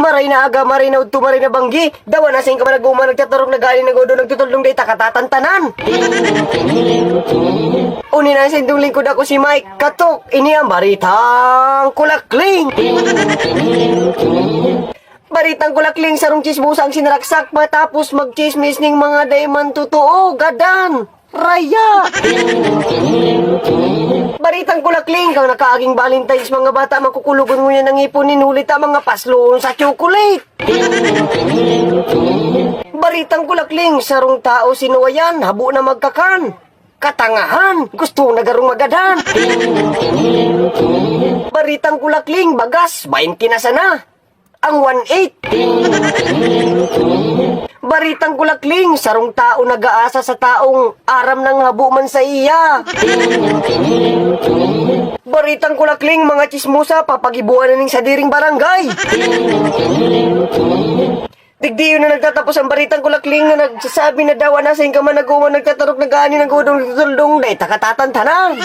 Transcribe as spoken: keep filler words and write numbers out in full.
Maray na aga, maray na udto, maray na banggi. Dawa na sain ka man nag-uuma, nagtatarok, nag-aani, nag-uudon, nagtutuldong, dai ta katatantanan. Uni na ang sindong lingkod, ako si Mike Katok. Ini ang Baritang Kulakling. Baritang Kulakling, sarong tsismosa ang sinaraksak matapos magtsismis ning mga dai man totoo. Gadan! Raya! Baritang Kulakling, kan nakaaging Valentine's, mga bata, makukulogon ngunyan ang ngipon nin huli ta mga pasloon sa chocolate. Baritang Kulakling, sarong tao sinuwayan, habo na magkakan. Katangahan, gusto na garong magadan. Baritang Kulakling, bagas, baynte na sana. Ang one eight. Baritang Kulakling, sarong tao nag-aasa sa taong aram nang habo man saiya. Baritang Kulakling, mga tsismosa, papagibuan na ning sadiring barangay. Digdi na nagtatapos ang Baritang Kulakling na nagsasabi na dawa na sain ka man nag-uuma, nagtatarok, nag-aani, nag-uudon, nagtutuldong, dai ta katatantanan.